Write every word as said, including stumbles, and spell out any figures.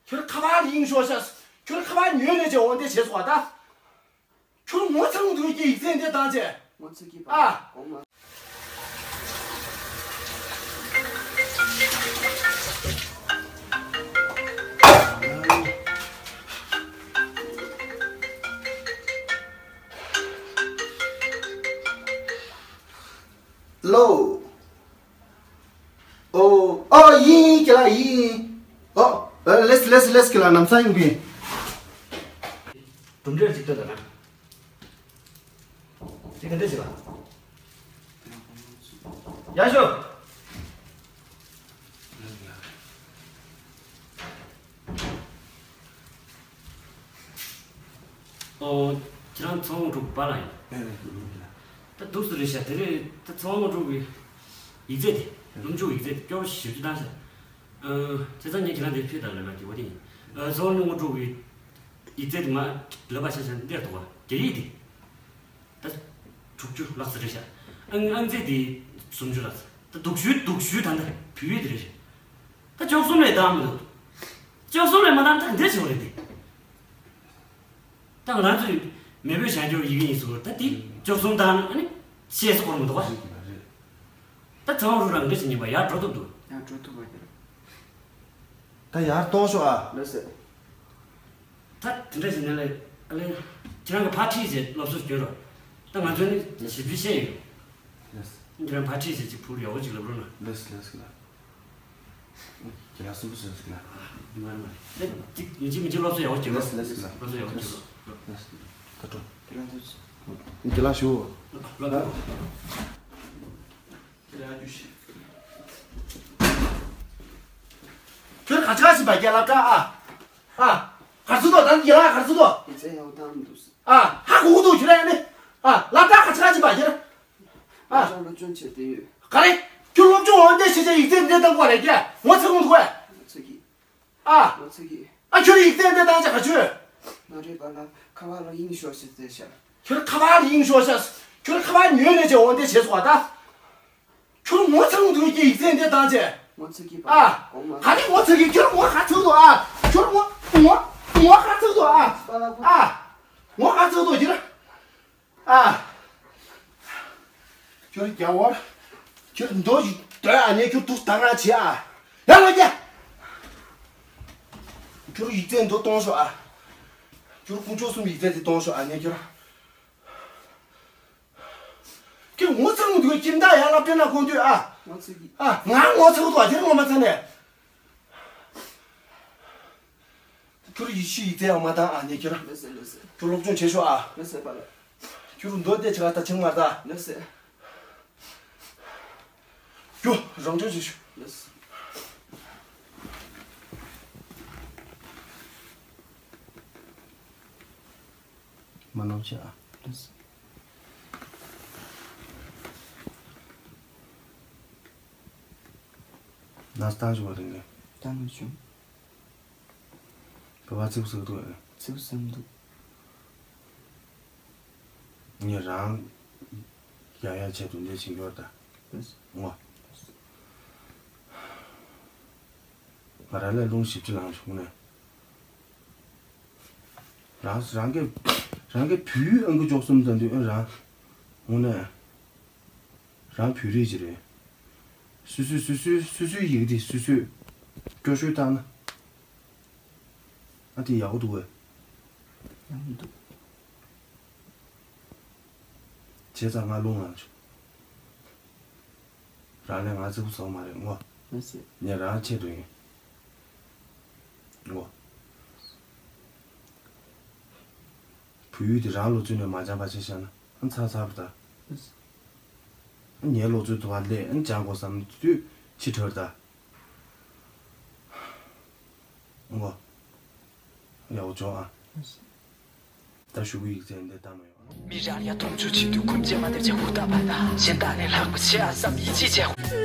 ཁྱོད་ཁ་པར་ཡིན་ཤོག་ཤག་ཁྱོད་ཁ་པར་ཉོས་ནས་ཅེ་འོ་འདི་བྱས་སོང་བ་ད། ཁྱོད་ངོ་ཚ་མོ་འདུག་གི་ཡིག་ཚད་འདི་བཏང་ཅེ། ངོ་ཚ་གི་ཨ། གོང་མ། ལོ། ཨོ། ཨོ་ཡིན་ཡིན་ཁྱེད་ལ་ཡིན་ཡིན། ཨོ། ལེས་ལེས་ལེས་ཁྱེད་ལ་ནམ་ས་ཡོང་གི། གྲུབ་འབྲས་གཅིག་ལྟོས་དང་ན། གཅིག་ག་འདྲས་ཞིག་ལ། ཡ་ཤོ། ཨོ། ཁྱེད་རང་ཚོང་དངོས་གྲུབ་པཱ་ལགས་ཡིན། ད་འདུག་སེ་རེད་ཤག་དེ་རེད་ད། ཚོང་དངོས་གྲུབ་ཀྱི་ཡིག་ཚད་དེ་སློབ་སྦྱོང་ཡིག་ཚད་དེ་སྐྱོར་ཞིབ་ཅིག་བཏང་ཤག་བྱས་ཙང་ངས་ཁྱེད་རང་དེ་ཕུལ་དང་ལབ་པ་དེ་འོ་དེ་ཡིན། ཚོང་དངོས་གྲུབ་ཀྱི་ཡིག་ཚད་དེ་མ་ལབ་པ་ཤ་ཤ་འདིར་འདུག་བ། རྒྱ་ཡིག་དེ་ད་དྲུག་ཅུ་ལྷག་ཙམ་རེད་ཤག་ཨང་ཨང་རྩིས་དེ་སུམ་ཅུ་ལྷག་ཙམ། ད་སྡུག་ཤོས་སྡུག་ཤོས་ད་ལྟ་བོད་ཡིག་དེ་རེད་ཤག་ད་བཅུ་གསུམ་ལས་བཏང་མི་འདུག་བཅུ་གསུམ་ལས་མ་བཏང་ད་འདིར་བྱེད་པ་རེད་དེ། ད་ང་རང་ཚོས་མེས་པོའི་བྱང་ཆུབ་ཡི་གེ་གཉིས་སུ་ད་དེ་བཅུ་གསུམ་བཏང་ན་ཨ་ནི་ཤེས་སུ་འཁོར་མི་འདུག་བ། ད་ཚང་རུ་རང་འདྲ་ཞིག་ཡིན་པ་ཡར་འགྲོ་ཐུབ་འདུག་ཡར་འགྲོ་ཐུབ་པ་ཡིན། ད་ཡར་གཏོང་ཤོག་ཨ། ལགས་སེ། ད་དེ་འདྲ་ཞིག་ནས་ལས་ཨ་ལས་ཁྱེད་རང་གི་ཕར་ཁྲིད་བྱས་སློབ་གསོ་སྐྱོན་རོགས། ད་ང་ཚོ་ནི་ཞིབ་ཕྲ་བཤད་ཡོད། ལགས་སེ། ཁྱེད་རང་ཕར་ཁྲིད་བྱས་ཅིག་ཕུར་ཡག་པོ་ཅིག་ལབ་རོགས་གནང་། ལགས་སེ་ལགས་སེ་ལགས། ཁྱེད་རང་སུན་པོ་སུན་སུ་ལ། མ་རེད་མ་རེད། ད་ཅིག་མི་གཅིག་མི་གཅིག་སློབ་གསོ་ཡག་པོ་བྱེད་རོགས། ལགས་སེ་ལགས་སེ་ལགས། སློབ་གསོ་ཡག་པོ་བྱེད་རོགས། ལགས་སེ། ད་འགྲོ། ཁྱེད་རང་ཚོ། ཁྱེད་རང་ཞུ། ལགས་སོ། ཁྱེད་རང་རྒྱུ་ཤི། ཁྱོད་ག་ཅི་ག་ཞིག་པ་རྒྱལ་ལ་བཀྲ་ཨ། ཨ། གར་སོང་དོ་ད་རྒྱལ་ལ་གར་སོང་དོ། ཡིན་ཚད་ཡག་པོ་བཏང་མི་འདུག་ཟེར། ཨ། ཧ་གོ་གི་འདུག་ཁྱོད་རང་ནི། ཨ། ལ་བཀྲ་ག་ཅི་ག་ཞིག་པ་རྒྱལ། ཨ། སློབ་སྦྱོང་བྱས་བསྡད་ཡོད། ག་རེ། ཁྱོད་སློབ་སྦྱོང་འོན་ཏེ་ཤེས་བྱ་ཡིག་ཚད་འདི་བཏང་དགོས་རེད་ཀྱ། ངོ་ཚ་ངོ་ཐུག་ཨེ། ངོ་ཚ་གི། ཨ། ངོ་ཚ་གི། ཨ་ཁྱོད་ཡིག་ཚད་འདི་བཏང་བྱ་ག་ཁྱོད། མ་རེད་པཱ་ལགས། ཁ་པར་ལ་ཡིན་ཤོག་ཞེས་བརྩད་ཤག་ཁྱོད་ཁ་པར་ཡིན་ཤོག་ཤག་ཁྱོད་ཁ་པར་ཉོས་ནས་བྱས་འོན་ཏེ་བྱས་སོང་བ་ད། ཁྱོད་ངོ་ཚ་ངོ་ཐུག་གི་ཡིག་ཚད་འདི་བཏང་བྱས། ངོ་ཚ་གི་པཱ་ཨ། ལགས་གོང་མ། ག་ནས་ངོ་ཚ་གི། ཁྱོད་ངོ་ག་ཚ་འདུག་ཨ། ཁྱོད་ངོ་ངོ་ངོ་ག་ཚ་འདུག་ཨ། པཱ་ལགས་ཨ། ངོ་ག་ཚ་འདུག་ཁྱོད། ཨ། ཁྱོད་རྒྱ་བོར། ཁྱོད་མདོ་ཞིག་འདོད་ཨ་ནི་ཁྱོད་དུས་ད་རང་བྱེད་ཨ། ཡ་ལ་རྒྱ། ཁྱོད་ཡིག་ཚད་མདོ་གཏོང་ཤོག་ཨ། ཁྱོད་དཀོན་མཆོག་གསུམ་ཡིག་ཚད་དེ་གཏོང་ཤོག་ཨ་ནི་ཁྱོད། ཁྱོད་ངོ་ཚ་ངོ་འདུག་ཁྱིམ་བདག་ཡ་ལ་དཔེར་ན་ཁོང་དུས་ཨ། ངོ་ཚ་གི། ཨ། ང་ངོ་ཚ་གི་འདུག་ཨ་ཁྱོད་ངོ་མ་ཚ་ནས། ཁྱོད་ཡིད་ཆེས་ཡིད་ཚད་ཡང་མ་བཏང་ཨ་ནི་ཁྱོད། ལགས་སེ་ལགས་སེ། ཁྱོད་སློབ་སྦྱོང་བྱེད་ཤོག་ཨ། ལགས་སེ་པཱ་ལགས། ཁྱོད་མདོ་སྡེ་ཆེ་ལ་ད་ཆིང་མ་ད། ལགས་སེ། རྒྱུ་རང་སྦྱོང་བྱེད་ཤོག་ལགས་སེ། མ་ནོར་བྱེད་ཨ། ལགས་སེ། ན་སྟངས་ཞུ་བ་རིང་གི། ད་ནུ་བྱུང་། བོད་པ་ཚིག་ཟུག་འདུག་ཨེ། ཚིག་བསམ་འདུག་ངས་རང་ཡ་ཡ་ཆེད་དུ་འདི་བྱིན་འགྱུར་ད། ལགས་སོ། ངོ་། ང་རང་ལས་རླུང་ཞིབ་ཅིག་ལངས་བྱུང་ནས། རང་རང་གི་རང་གི་བུའི་ཨང་ཀི་འཇོག་གསུམ་དང་དུས་ཨེ་རང་དངོས་གནས། རང་བོད་རིགས་ཅིག་རེད། སུ་སུ་སུ་སུ་སུ་སུའི་ཡི་གེ་དེ་སུ་སུས་སྐྱོར་བཤུས་བཏང་ན། ཨ་དེ་ཡག་པོ་འདུག་གས། ཡག་པོ་འདུག་བྱས་ཙང་ང་རླུང་ལངས་བྱུང་། རང་ལས་ང་རྩེ་པོ་བཟོ་མ་རེད་ངོ་། ལགས་སོ། ངས་རང་ཆེད་དུ་ཡིན། ངོ་། བུ་ཡུག་དེ་རང་ལོ་ཚོད་ནས་མ་སྦྱངས་པ་ཅིག་བཞག་ན་ཨ་ཚར་ཚར་བ་ད། ངའི་ལོ་ཚོད་དུ་བ་ལས་ཨ་སྦྱང་དགོས་བསམ་དུས་ཕྱི་དྲོར་ད། ངོ་། ཡག་པོ་བྱུང་ཨ། ད་ཞུ་གི་ཡིག་ཚད་འདི་ལྟ་མ་ཡོང་། མི་རང་ཡང་མཐོང་ཆོས་བྱེད་དུས་ཁུམ་ཆེ་མ་འདེབས་བྱས་ཧུར་ཐག་བ་ད་གཞན་དག་ནས་ལྷག་པ་བྱེད་ཨ་བསམ་ཡིད་ཆེས་བྱས།